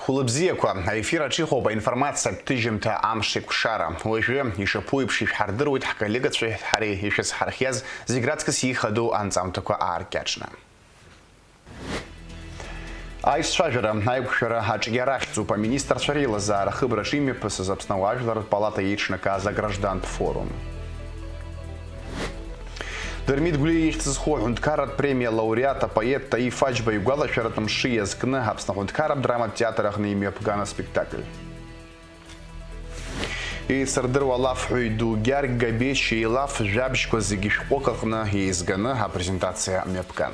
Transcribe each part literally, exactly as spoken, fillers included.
Хәылбзиақәа, аефир аҿы иҟоуп аинформациатә ҭыжьымҭа Амш еиқәшара. Уажәы, ишаԥу еиԥш, ишәҳардыруеит ҳколлегацәеи ҳареи ишәызҳархиаз зегь раҵкыс ииҳәадоу анҵамҭақәа ааркьаҿны. Аицәажәара, аиқәшәара аҿиара ахьӡуп аминистрцәа реилазаара ахыбраҿы имҩаԥысыз Аԥсны ауаажәларратә палата еиҿнакааз аграждантә форум. Дырмит Гәлиа ихьӡ зху аҳәынҭқарратә премиа лауреат апоет Таиф Аџьба игәалашәаратә мшы иазкны Аԥсны аҳәынҭқарратә драматә театр аҟны имҩаԥган аспектакль. Еицырдыруа алафҳәаҩ ду Гьаргь Габечиа илаф жәабжьқәа зегьы шәҟәык аҟны еизганы апрезентациа мҩаԥган.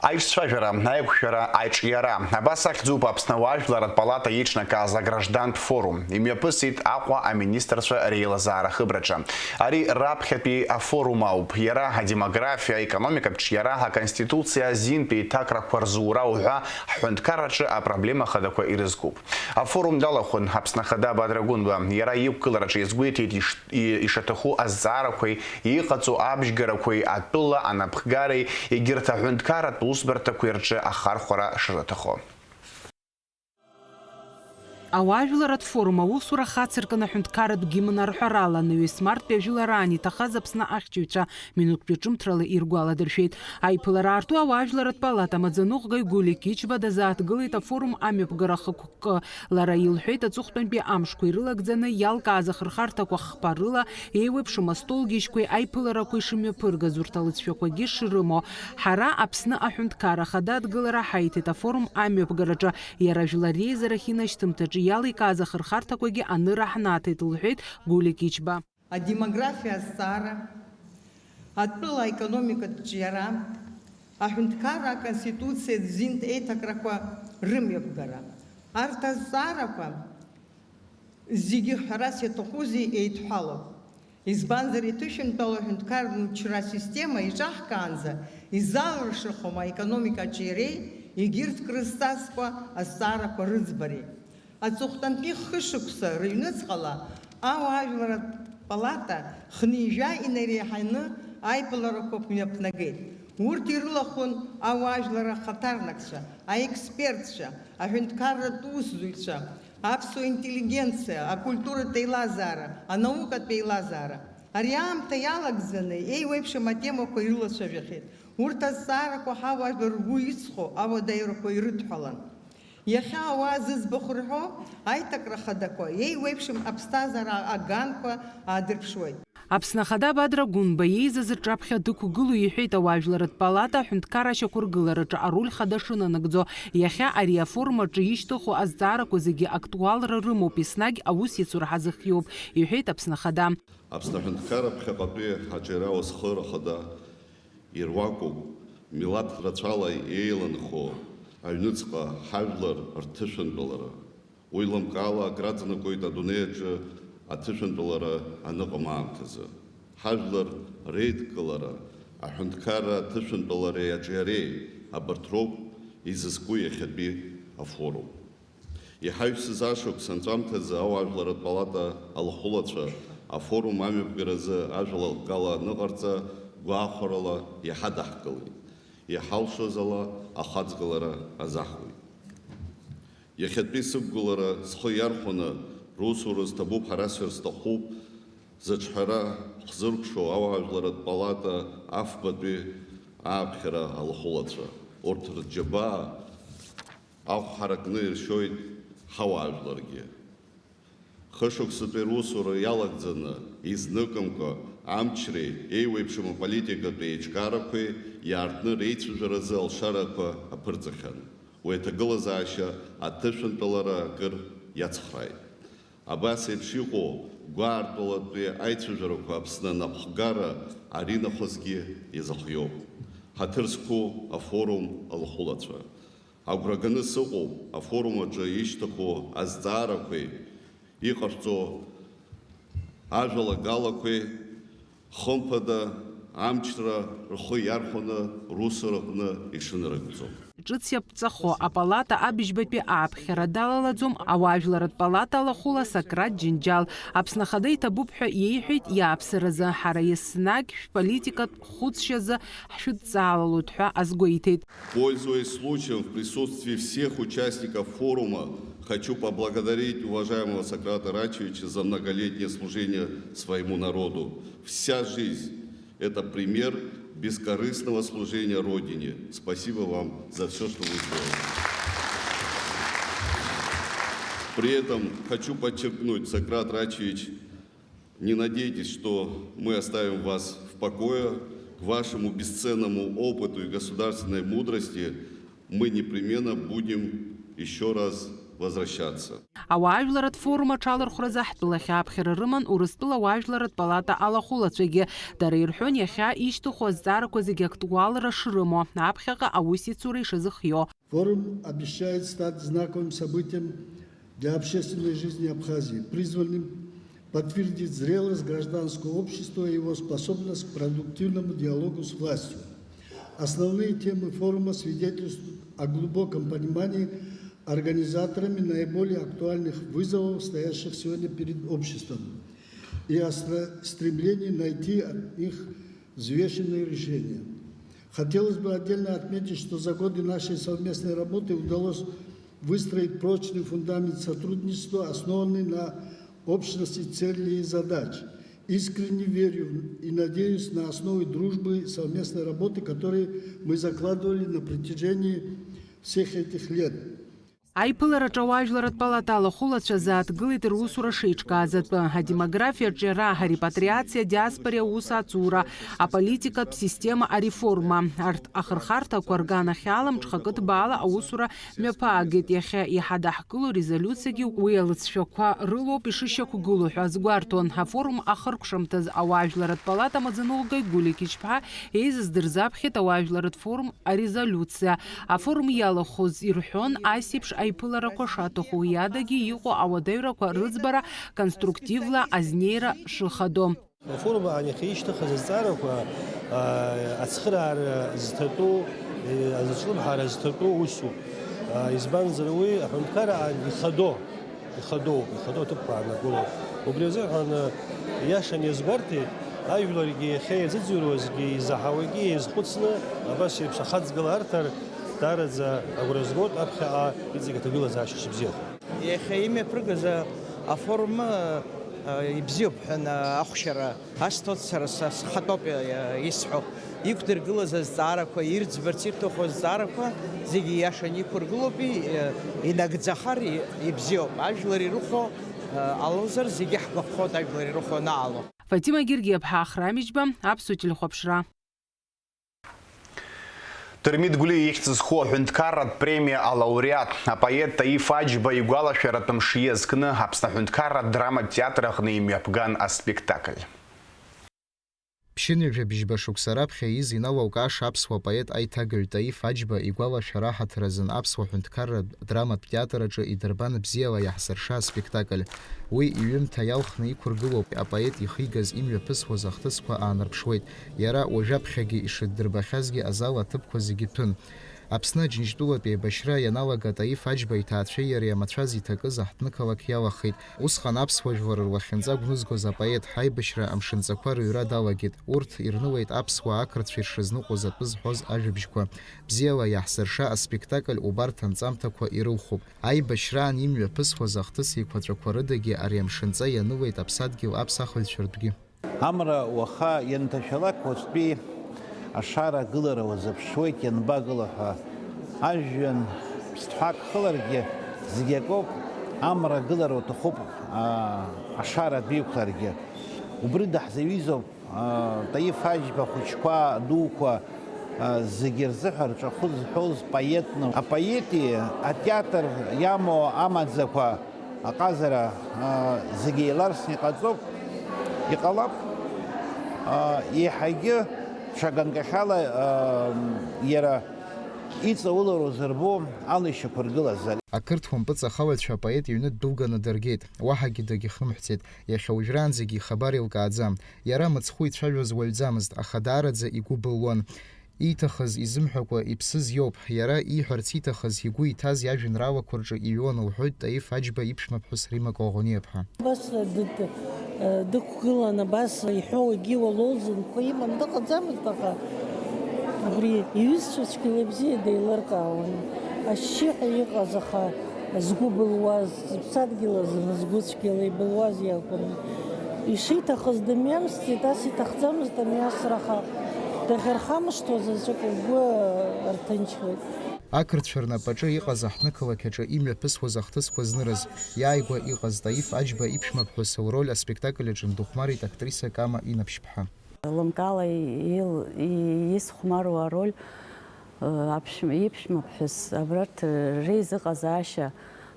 Аиҿцәажәара, аиқәшәара, аиҿиара. Абас ахьӡуп Аԥсны ауаажәларратә палата иеиҿнакааз аграждантә форум. Имҩаԥысит Аҟәа аминистрцәа реилазаара ахыбраҿы. Ари раԥхьатәи афорум ауп. Иара адемографиа, аекономикатә ҿиара, аконституциа азинтә еиҭакрақәа рзура уҳәа ҳҳәынҭқарраҿы апроблема хадақәа ирызкуп. Афорум далахәын Аԥсны Ахада Бадра Гәынба. Иара иқәгылараҿы иазгәеиҭеит иш-, и-, ишаҭаху азҵаарақәеи, иҟаҵоу абжьгарақәеи, атәыла анапхгареи, егьырҭ аҳәынҭқарратә усбарҭақәеи рҿы ахархәара шаҭаху. Ауаажәларратә форум аусура хацыркын аҳәынҭқарратә гимн арҳәарала, наҩс мартәи ажәылараан иҭахаз Аԥсны ахьчаҩцәа минуҭтәи ҿымҭрала иргәаладыршәеит. Аиԥылара аарту ауаажәларратә палата амаӡаныҟәгаҩ Гулиа Кичба дазааҭгылеит афорум амҩаԥгара ахықәкы. Лара илҳәеит, аҵыхәтәантәи амшқәа ирылагӡаны иалкааз ахырхарҭақәа хԥа рыла еиуеиԥшым астолгьежьқәеи аиԥыларақәеи шымҩаԥыргаз, урҭ алыҵшәақәагьы шрымоу. Ҳара Аԥсны аҳәынҭқарра Ахада Адгылара ҳаиҭеит афорум амҩаԥгараҿы, иара жәлар реизарахь инашьҭымҭаҿы иаликааз ахырхарҭақәагьы аныра ҳнаҭеит, лҳәеит Гулиа Кичба. Адемографиа азҵаара, атәыла аекономикатә ҿиара, аҳәынҭқарра аконституциатә зинтә еиҭакрақәа рымҩаԥгара. Арҭ азҵаарақәа зегьы, ҳәарас иаҭахузеи, еидҳәалоуп. Избанзар, иҭышәынтәалоу аҳәынҭқарратә мчра асистема иҿаҳкаанӡа изалыршахом аекономика аҿиареи егьырҭ крызҵазкуа азҵаарақәа рыӡбареи. Аҵыхәтәантәи хышықәса рыҩныҵҟала ауаажәларратә палата хынҩажәа инареиҳаны аиԥыларақәа мҩаԥнагеит. Урҭ ирылахәын ауаажәлар рхаҭарнакцәа, аекспертцәа, аҳәынҭқарратә усзуҩцәа, аԥсуа интеллигенциа, акультуратә еилазаара, анаукатә еилазаара. Ари аамҭа иалагӡаны еиуеиԥшым атемақәа ирылацәажәахьеит. Урҭ азҵаарақәа ҳауаажәлар ргәы иҵхо ауадаҩрақәа ирыдҳәалан. Иахьа ауаа зыӡбахә рҳәо аиҭакра хадақәа еиуеиԥшым аԥсҭазаара аганқәа аадырԥшуеит. Аԥсны Ахада Бадра Гәынба еизаз рҿаԥхьа дықәгылоу иҳәеит, ауаажәларратә палата аҳәынҭқарра ашьақәыргылараҿы ароль хада шынанагӡо. Иахьа ари афорум аҿы ишьҭыху азҵаарақәа зегьы актуалра рымоуп, еснагь аус иацура ҳазыхиоуп, иҳәеит Аԥсны Ахада. Аԥсны аҳәынҭқарра ԥхьаҟатәи аҿиара ауасхыр ахада ируакуп, милаҭ рацәала еиланхо аҩныҵҟа ҳажәлар рҭышәынтәалара. Уи лымкаала акраҵанакуеит адунеи аҿы аҭышәынтәалара аныҟам аамҭазы. Ҳажәлар реидкылара, аҳәынҭқарра аҭышәынтәалареи аҿиареи, абарҭ роуп изызку иахьатәи афорум. Иҳаҩсыз ашықәс анҵәамҭазы ауаажәларратә палата алахәылацәа афорум амҩаԥгаразы ажәалагала аныҟарҵа гәахәарала иҳадаҳкылеит, иҳалшоз ала ахаҵгылара азаҳуеит. Иахьатәи сықәгылара схы иархәаны русура зҭабуп ҳәа расҳәар сҭахуп, зыҿҳәара хзыркәшоу ауаажәларратә палата афбатәи ааԥхьара алахәылацәа. Урҭ рџьабаа ахә ҳаракны иршьоит ҳауаажәларгьы. Хышықәсатәи русура иалагӡаны, изныкымкәа, амчреи еиуеиԥшым аполитикатә еиҿкаарақәеи иаартны реицәажәаразы алшарақәа аԥырҵахьан. Уи аҭагылазаашьа аҭышәынтәалара акыр иацхрааит. Абас еиԥш иҟоу гәаартәалатәи аицәажәарақәа Аԥсны анапхгара аринахысгьы изыхиоуп. Ҳаҭыр зқәу афорум алахәылацәа. Агәра ганы сыҟоуп, афорум аҿы ишьҭыху азҵаарақәеи иҟашәҵо ажәалагалақәеи, хымԥада, амчра рхы иархәаны русураҟны ишынарыгӡо. ҿыц иаԥҵахо апалата абыжьбатәи ааԥхьара далалаӡом, ауаажәларратә палата алахәыла Сократ Џьынџьал. Аԥсны Ахада иҭабуп ҳәа иеиҳәеит иааԥсаразы, ҳара еснагь шәполитикатә хәыцшьазы ҳшәыдҵаалалоит ҳәа азгәеиҭеит. Пользуясь случаем, в присутствии всех участников форума хочу поблагодарить уважаемого Сократа Рачевича за многолетнее служение своему народу. Вся жизнь — это пример бескорыстного служения Родине. Спасибо вам за всё, что вы сделали. При этом хочу подчеркнуть, Сократ Рачевич, не надейтесь, что мы оставим вас в покое. К вашему бесценному опыту и государственной мудрости мы непременно будем ещё раз возвращаться. Ауаажәларратә форум аҽалархәразы ҳтәылахь ааԥхьара рыман Урыстәыла ауаажәларратә палата алахәылацәагьы. Дара ирҳәон иахьа ишьҭыху азҵаарақәа зегьы актуалра шрымоу, аԥхьаҟа аусеицура ишазыхиоу. Форум обещает стать знаковым событием для общественной жизни Абхазии, призванным подтвердить зрелость гражданского общества и его способность к продуктивному диалогу с властью. Основные темы форума свидетельствуют о глубоком понимании организаторами наиболее актуальных вызовов, стоящих сегодня перед обществом, и о стра-, стремлении найти от них взвешенные решения. Хотелось бы отдельно отметить, что за годы нашей совместной работы удалось выстроить прочный фундамент сотрудничества, основанный на общности целей и задач. Искренне верю и надеюсь на основы дружбы и совместной работы, которые мы закладывали на протяжении всех этих лет. Аиԥылараҿы ауаажәларратә палата алахәылацәа зааҭгылеит русура шеиҿкааз атәы, адемографиа аҿиара, арепатриациа, адиаспореи аус аҵура, аполитикатә система ареформа. Арҭ ахырхарҭақәа рганахьала мҽхакы ҭбаала аусура мҩаԥаагеит. Иахьа иҳадаҳкыло резолиуциагьы уи алыҵшәақәа рылоуп ишышьақәгылоу ҳәа азгәарҭон. Афорум ахыркәшамҭаз ауаажәларратә палата амаӡаныҟәгаҩ Гулиа Кьычԥҳа еизаз дырзаԥхьеит ауаажәларратә форум арезолиуциа. Афорум иалахәыз ирҳәон, ас еиԥш аиԥыларақәа шаҭаху, уи адагьы иҟоу ауадаҩрақәа рыӡбара конструктивла азнеира шыхадоу. Афорум аан иахьа ишьҭыхыз азҵаарақәа, аа, ацхыраара зҭатәу, е, азыцәлымҳара зҭатәу усуп. Аа, избанзар, уи аҳәынҭқарра аан ихадоу, ихадоу, ихадоу аҭыԥқәа аанагылоуп. Убри азыҳәан, э, иашан иазгәарҭеит, ажәларгьы иахьа иазыӡырҩуазгьы, изаҳауагьы еизхәыцны, абас еиԥш ахаҵгыла арҭар даараӡа агәра згоит, аԥхьаҟа иҵегь аҭагылазаашьа шыбзиахо. Иахьа имҩаԥыргаз афорум, э, ибзиоуп ҳәа ахәшьара. Ас ҭоуп сара са схатәоуп, э, исҳәо. Иқәдыргылаз азҵаарақәа, ирӡбарц ирҭаху азҵаарақәа зегьы иашаны иқәыргылоуп, и-, э, инагӡахар и-, ибзиоуп. Ажәлар ирыхәо, э, ҟалозар, зегьы ҳгәаԥхоит ажәлар ирыхәо анаҟало. Фатима Гергиаԥҳа, Ахрам Иџьба, Аԥсуа телехәаԥшра. Дырмит Гәлиа ихьӡ зху аҳәынҭқарратә премиа алауреат, апоет Таиф Аџьба игәалашәаратә мшы иазкны Аԥсны аҳәынҭқарратә драматә театр аҟны имҩаԥган аспектакль. Ԥшьынҩажәа бжьба шықәса раԥхьа ииз иналукааша аԥсуа поет аиҭагаҩ Таиф Аџьба игәалашәара аҳаҭыр азын аԥсуа ҳәынҭқарратә драматә театр аҿы идырбан Бзиала иаҳзырша аспектакль. Уи иҩымҭа иалхны иқәыргылоуп, апоет ихигаз имҩаԥысуаз ахҭысқәа аанарԥшуеит. Иара уажәаԥхьагьы ишыддырбахьазгьы азал аҭыԥқәа зегьы ҭәын. Аԥсны Аџьынџьтәылатә еибашьра ианалага Таиф Аџьба иҭаацәеи иареи амацәаз иҭакыз аҳҭнықалақь иалахеит. Усҟан аԥсуа жәлар рлахьынҵа гәнызгоз апоет ҳаибашьра амшынҵақәа рыҩра далагеит. Урҭ ирнылеит аԥсуаа ақырҭцәа ишрызныҟәоз атәы зҳәоз ажәабжьқәа. Бзиала иаҳзырша аспектакль убарҭ анҵамҭақәа ирылхуп. Аибашьраан имҩаԥысуаз ахҭыс еиқәаҵәақәа рыдагьы ари амшынҵа ианылеит аԥсадгьыл аԥсахыҩцәа ртәгьы. Амра уаха ианҭашәалак, уаҵәтәи ашара агылара уазыԥшуеит, ианбагыла ҳәа. Ажәҩан ԥсҭҳәак хыларгьы зегь акоуп, амра агылара уҭахуп, аа, ашара адәы иқәларгьы. Убри даҳзаҩызоуп, аа, Таиф Аџьба, ахәыҷқәа, адуқәа, аа, зегьы рзыҳәа рҿахәы зҳәоз поетны. Апоети атеатр иамоу амаӡақәа аҟазара, аа, зегьы еиларсны иҟаҵоуп, иҟалап. Аа, еиҳагьы ҽа ганкахьала, аа, иара иҵаулара узырбо ала ишьақәыргылазар. Ақырҭуа мпыҵахалаҩцәа апоет иҩны ддәылганы дыргеит, уаҳагьы дагьхнымҳәӡеит, иахьа уажәраанӡагьы ихабар еилкааӡам. Иара мыцхәы ицәажәоз уаҩӡамызт, аха даараӡа игәы былуан. Ииҭахыз изымҳәакәа иԥсыз иоуп, иара ииҳәарц ииҭахыз, игәы иҭаз иажәеинраалақәа рҿы иҩуан, лҳәоит Таиф Аџьба иԥшәмаԥҳәыс Римма Коӷониаԥҳа. Абас дыд-, дықәгылан, абас иҳәоу егьиуа лозунгқәа иман дыҟаӡамызт, аха абри иҩызцәа цәгьала ибзиа деилыркаауан. Ашьшьыҳәа иҟаз, аха згәы былуаз, зыԥсадгьыл азын згәы цәгьала ибылуаз иакәын. Ишиҭахыз дымҩамсӡеит, ас иҭахӡамызт амҩасра, аха дахьырхамышҭуа заҵәык лгәы рҭынчуеит. Ақырҭцәа рнапаҿы иҟаз аҳҭнықалақь аҿы имҩаԥысуаз ахҭысқәа знырыз, иааигәа иҟаз Таиф Аџьба иԥшәмаԥҳәыс лроль аспектакль аҿы ндыхәмарит актриса Кама Инаԥшьԥҳа. Лымкаала ил-, и-, исхәмаруа ароль, э, аԥшәм-, иԥшәмаԥҳәыс, абарҭ реизыҟазаашьа,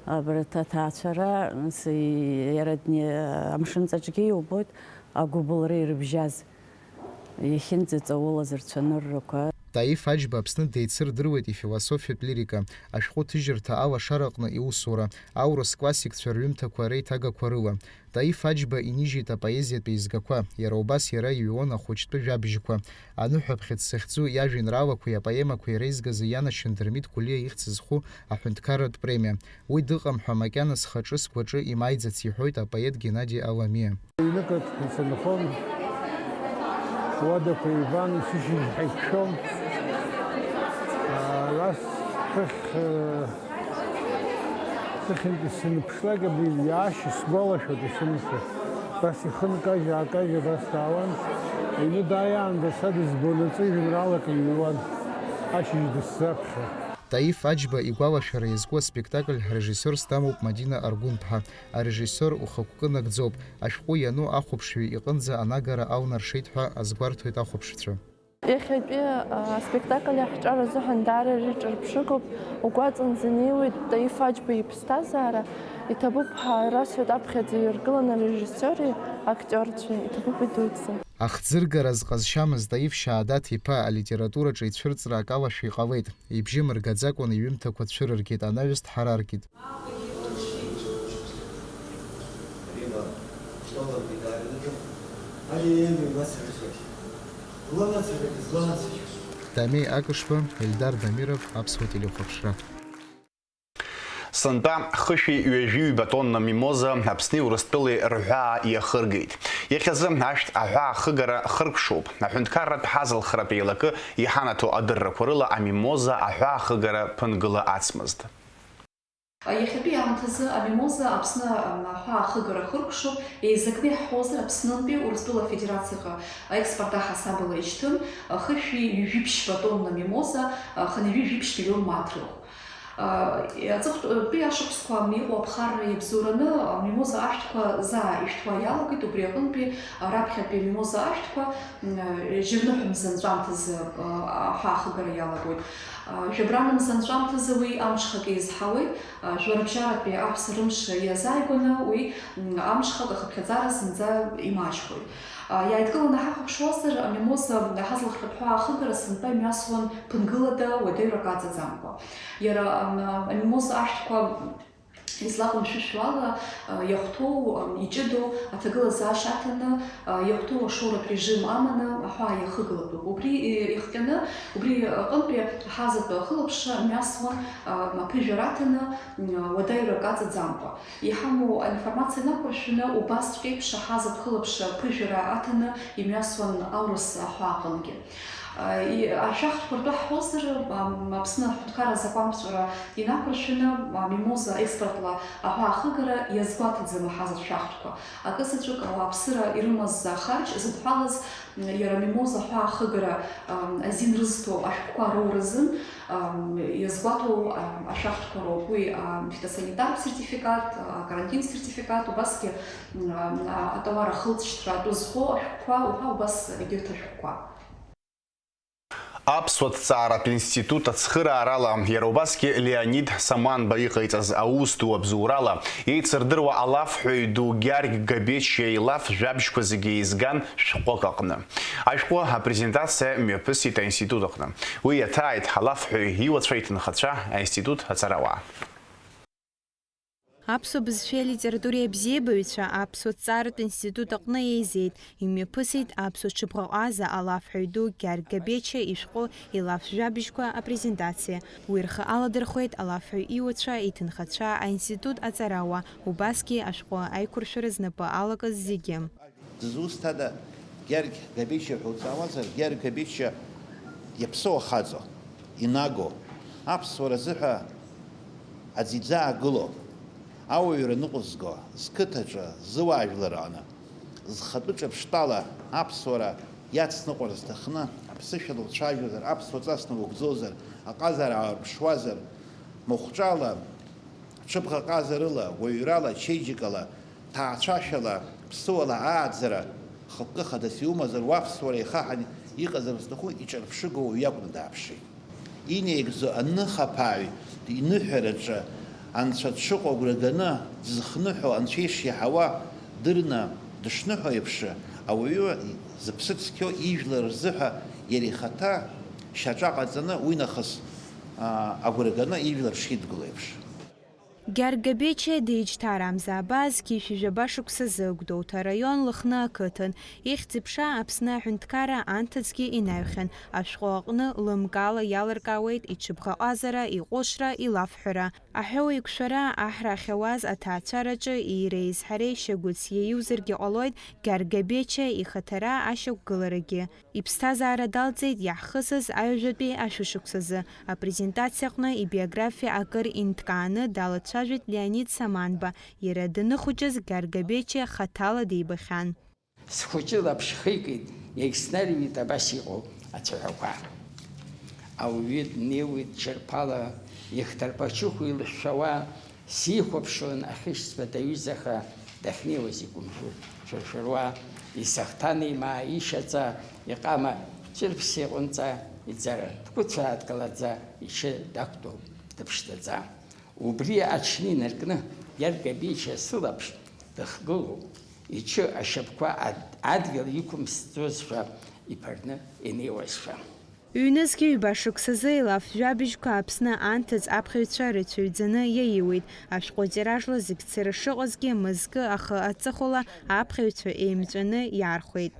абарҭ аҭаацәара, нас, и-, иара дне-, амшынҵаҿгьы иубоит агәыбылра ирыбжьаз, иахьынӡаҵаулаз рцәаныррақәа. Таиф Аџьба Аԥсны деицырдыруеит ифилософиатә лирика, ашәҟәы ҭыжьырҭа алашараҟны иусура, аурыс классикцәа рҩымҭақәа реиҭагақәа рыла. Таиф Аџьба инижьит апоезиатә еизгақәа, иара убас иара иҩуан ахәыҷтәы жәабжьқәа. Аныҳәаԥхьыӡ захьӡу иажәеинраалақәеи апоемақәеи реизгазы ианашьан Дырмит Гәлиа ихьӡ зху аҳәынҭқарратә премиа. Уи дыҟам ҳәа макьана схаҿы, сгәаҿы имааиӡац, иҳәоит апоет Геннади Аламиа. Ҩнык аҿы санхон, уадақәа ҩбан, сышьыжь ҳаиқәшәон. Ара схыхь, э, сыхьынтәи сыныԥшлак, абри иаашьа сгәалашәоит исымшәо. Убас ихы нкажь-аакажь абас даауан. Аҩны дааиаанӡа са дызбон, аҵәыжәҩан ралак иҩуан, ашьыжь дысзаԥхьа. Таиф Аџьба игәалашәара иазку аспектакль ҳрежиссиорс дамоуп Мадина Аргәынԥҳа. Арежиссиор ухықәкы нагӡоуп, ашәҟәы иану ахәаԥшҩы иҟынӡа анагара алнаршеит ҳәа азгәарҭоит ахәаԥшцәа. Иахьатәи, а, аспектакль аҳҿар азыҳәан даара иҿырԥшыгоуп. Угәаҵанӡа инеиуеит Таиф Аџьба иԥсҭазаара. Иҭабуп ҳәа расҳәоит аԥхьаӡа иргыланы арежиссиори актиорцәеи. Иҭабуп идуӡӡа. Ахӡыргара зҟазшьамыз Таиф Шьаадат-иԥа алитератураҿы ицәырҵра акалашәа иҟалеит. Ибжьы мыргаӡакәан иҩымҭақәа цәырыргеит, анаҩс дҳараркит. Дамеи Акышба, Ельдар Дамиров, Аԥсуа телехәаԥшра. Сынтәа хышәи ҩажәи ҩба тонна мимоза Аԥсни Урыстәылеи рҳәаа иахыргеит. Иахьазы ашәҭ аҳәаа ахыгара хыркәшоуп. Аҳәынҭқарратә ҳазалхратә еилакы иҳанаҭо адыррақәа рыла амимоза аҳәаа ахыгара ԥынгыла ацмызт. Иахьатәи аамҭазы амимоза Аԥсны аҳәаа ахыгара хыркәшоуп, еизакны иаҳҳәозар, Аԥснынтәи Урыстәыла Афедерациаҟа аекспорт аҳасабала ишьҭын, хышәи ҩажәи ԥшьба тонна мимоза, хынҩажәи жәиԥшь миллион мааҭ рыхә. Аҵыхәтәантәи ашықәсқәа иҟоу аԥхарра иабзоураны амимоза ашәҭқәа заа ишәҭуа иалагеит, убри аҟынтәи раԥхьатәи амимоза ашәҭқәа, м, жьырныҳәа мза анҵәамҭазы, а, аҳәаа ахыгара иалагоит. А, жәабран мза анҵәамҭазы уи амҽхак еизҳауеит, а, жәларбжьаратәи аҳәса рымш иазааигәаны уи, м, амҽхак ахыԥхьаӡара зынӡа имаҷхоит. А, иааидкыланы ҳахәаԥшуазар, амимоза ҳазлахьатә ҳәаа ахыгара сынтәа имҩасуан ԥынгылада, уадаҩрак аҵаӡамкәа. Иара, ам, амимоза ашәҭқәа излаҟамшәышәуа ала, а, иахәҭоу, ам, иҷыдоу аҭагылазаашьа аҭаны, а, иахәҭоу ашоуратә режим аманы аҳәаа иахыгалатәуп. Убри, и-, ихҟьаны, убри аҟынтәи ҳазатәы ахылаԥшра мҩасуан, а, аԥыжәара аҭаны, м, уадаҩрак аҵаӡамкәа. Иҳамоу аинформациа инақәыршәаны, убасҵәҟьа еиԥш аҳазатә хылаԥшра аԥыжәара аҭаны имҩасуан аурыс аҳәаа аҟынгьы. А, и-, ашәахтәқәа ртәы ҳҳәозар, ам, Аԥсны аҳәынҭқарра азакәанԥҵәара инақәыршәаны, а, мимоза аекспортла аҳәаа ахыгара иазгәаҭаӡам аҳазатә шәахтәқәа. Акы заҵәык ауааԥсыра ирымаз ахарџь зыдҳәалаз, м, иара амимоза аҳәаа ахыгара, ам, азин рызҭо ашәҟәқәа роуразын, ам, иазгәаҭоу, ам, ашәахтәқәа роуп. Уи, ам, фитосанитартә сертификат, а, карантин сертификат, убасгьы, м, а, а, атауар ахылҵшьҭра атәы зхоу ашәҟәқәа уҳәа, убас егьырҭ ашәҟәқәа. Аԥсуа ҭҵааратә институт ацхыраарала, иара убасгьы Леонид Саманба иҟаиҵаз аус ду абзоурала, еицырдыруа алафҳәаҩ ду Гьаргь Габечиа илаф жәабжьқәа зегьы еизган шәҟәык аҟны. Ашәҟәы апрезентациа мҩаԥысит аинститут аҟны. Уи иаҭааит алафҳәаҩ иуацәа, иҭынхацәа, аинститут аҵарауаа. Аԥсуа бызшәеи алитературеи абзиабаҩцәа Аԥсуа ҭҵааратә институт аҟны еизеит, имҩаԥысит аԥсуа ҽыбӷаҟаза алафҳәаҩ ду Гьаргь Габечиа ишәҟәы илаф жәабжьқәа апрезентациа. Уи рхы аладырхәеит алафҳәаҩ иуацәа, иҭынхацәа, аинститут аҵарауаа, убасгьы ашәҟәы аиқәыршәара знапы алакыз зегьы. Дызусҭада Гьаргь Габечиа ҳәа уҵаауазар, Гьаргь Габечиа иаԥсоу ахаҵа, инаго, аԥсуара азыҳәа аӡә иӡаагыло, ауаҩра ныҟәызго, зқыҭаҿы, зыуаажәлар аҟны, зхатәы ҿырԥштәала аԥсуара иацныҟәар зҭахны, аԥсышәала уцәажәозар, аԥсуа ҵасны угәӡозар, аҟазара аарԥшуазар, махәҿала, ҽыбӷаҟазарыла, уаҩрала, чеиџьыкала, ҭаацәашәала, ԥсыуала ааӡара, хықәкы хадас иумазар, уаԥсуара ихаҳан иҟазар узҭаху иҿырԥшыгоу уаҩ иакәны дааԥшит. Инеигӡо аныхаԥааҩ иныҳәараҿы анцәа дшыҟоу агәра ганы, дзыхныҳәо анцәа ишиаҳауа дырны дышныҳәо еиԥш, ауаҩы зыԥсы цқьоу ижәлар рзыҳәа иара ихаҭа шьаҿа ҟаҵаны уи нахыс, аа, агәра ганы ижәлар шидгыло еиԥш. Гьаргь Габечиа деиџьҭарамза абас зқьи жәаба шықәсазы Гәдоуҭа араион Лыхны ақыҭан, ихьӡ-иԥша Аԥсны аҳәынҭқарра анҭыҵгьы инаҩхьан, ашәҟәы аҟны лымкаала иалыркаауеит иҽыбӷаҟазара, иҟәышра, илафҳәара. Аҳәоу еиқәшәара аҳра ахьауаз аҭаацәараҿы ииреи изҳареи шьагәыҭс иаиузаргьы ҟалоит, Гьаргь Габечиа ихаҭара ашьақәгыларагьы. Иԥсҭазаара далҵит иаҳхысыз аҩажәатәи ашәышықәсазы. Апрезентациаҟны ибиографиа акыр инҭкааны далацәажәеит Леонид Саманба, иара даныхәыҷыз Гьаргь Габечиа хаҭала дибахьан. Схәыҷы лаԥш хикит, иагьснарҩит абас иҟоу ацәаҳәақәа. Ауаҩы днеиуеит ҽырԥала, ихҭарԥа ачыхә илышәшәауа, сихәаԥшуан ахьышьцба даҩызаха, дахьнеиуаз икәымжәы шәыршәыруа, исахҭан еимаа ишьаҵа, иҟама ҵәырԥс иҟәынҵа иӡара дгәыцәаадкылаӡа, иҽы дақәтәоуп дыԥшӡаӡа. Убри аҽны инаркны, Гьаргь Габечиа сылаԥш дыхгылоуп, иҽы ашьапқәа ад-, адгьыл иқәымсӡозшәа иԥырны инеиуазшәа. Ҩнызқьи ҩба шықәсазы илаф жәабжьқәа Аԥсны анҭыҵ аԥхьаҩцәа рацәаҩӡаны иаиуеит. Ашәҟәы тиражла зегь цыра шыҟазгьы, мызкы ахы аҵыхәала аԥхьаҩцәа еимҵәаны иаархәеит.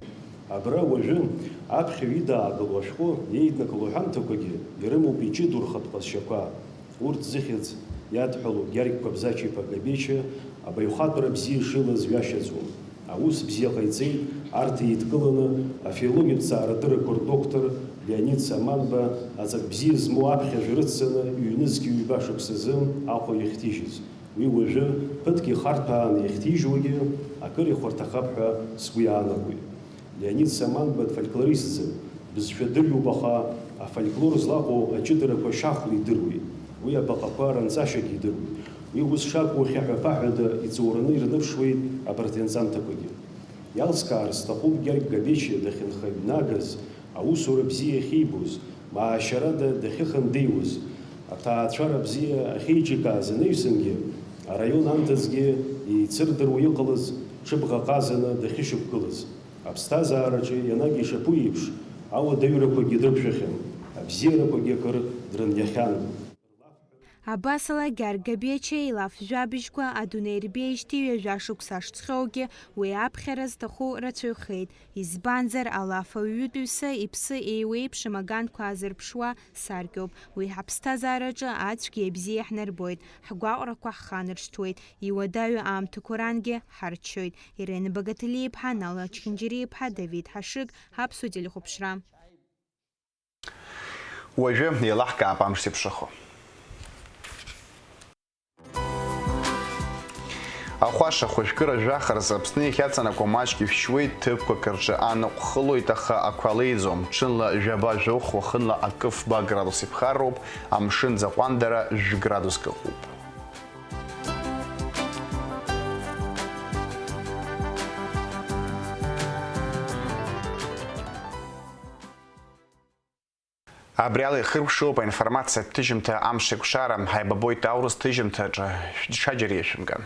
Абра уажәы аԥхьаҩ идаагыло ашәҟәы иеиднакыло аҳәамҭақәагьы ирымоуп иҷыдоу рхатә ҟазшьақәа. Урҭ зыхьӡ иадҳәалоу Гьаргь Қәабзач-иԥа Габечиа абаҩхатәра бзиа шилаз ҩашьаӡом. Аус бзиа ҟаиҵеит арҭ еидкыланы афилологиатә ҭҵаарадыррақәа рдоктор Леонид Саманба аҵак бзиа змоу аԥхьажә рыццаны ҩнызқь ҩба шықәсазы Аҟәа иахьҭижьыз. Уи уажәы ԥыҭк ихарҭәааны иахьҭижьуагьы акыр ихәарҭахап ҳәа сгәы иаанагоит. Леонид Саманба дфольклористӡам, бызшәа дырҩуп, аха афольклор злаҟоу аҷыдарақәа шьахәла идыруеит. Уи абаҟақәа ранҵашьагьы идыруеит. Уи ус шакәу хьаҳәа-ԥаҳәада иҵоураны ирныԥшуеит абарҭ ианҵамҭақәагьы. Иалскаар сҭахуп Гьаргь Габечиа дахьынхаҩнагаз, аусура бзиа ахьибоз, маашьарада дахьыхандеиуаз, аҭаацәара бзиа ахьеиҿикааз анаҩсангьы, араион анҭыҵгьы еицырдыруа иҟалаз ҽыбӷа ҟазаны дахьышьақәгылаз. Аԥсҭазаараҿы ианагь ишаԥу еиԥш, ауадаҩрақәагьы дрықәшәахьан, абзиарақәагьы акыр дрыниахьан. Абасала, Гьаргь Габечиа илаф жәабжьқәа адунеи ирбеижьҭеи ҩажәа шықәса шҵхьоугьы, уи аԥхьара зҭаху рацәаҩхеит. Избанзар, алаф ауаҩытәыҩса иԥсы еиуеиԥшым аганқәа аазырԥшуа саркьоуп. Уи ҳаԥсҭазаараҿы ацәгьеи абзиеи ҳнарбоит, ҳгәаҟрақәа ҳханаршҭуеит, иуадаҩу аамҭақәа рангьы ҳарччоит. Ирена Багаҭалиа-иԥҳа, Нала Ачхьынџьариа-иԥҳа, Давид Ҳашыг, Аԥсуа телехәаԥшра. Уажәы еилаҳкаап амш зеиԥшрахо. Ахәаша хәажәкыра жәаха рзы Аԥсны иахьаҵанакуа маҷк ишәшьуеит, ҭыԥқәак рҿы анаҟә хылоит, аха ақәа леиӡом. Ҽынла жәаба-жәохә, уахынла акы-фба градус иԥхарроуп, амшын ӡаҟәандара жәградуск ыҟоуп. Абри ала ихыркәшоуп аинформациатә ҭыжьымҭа Амшеикәшара. Ҳаибабоит аурыс ҭыжьымҭаҿы, ҽаџьара ишәымган.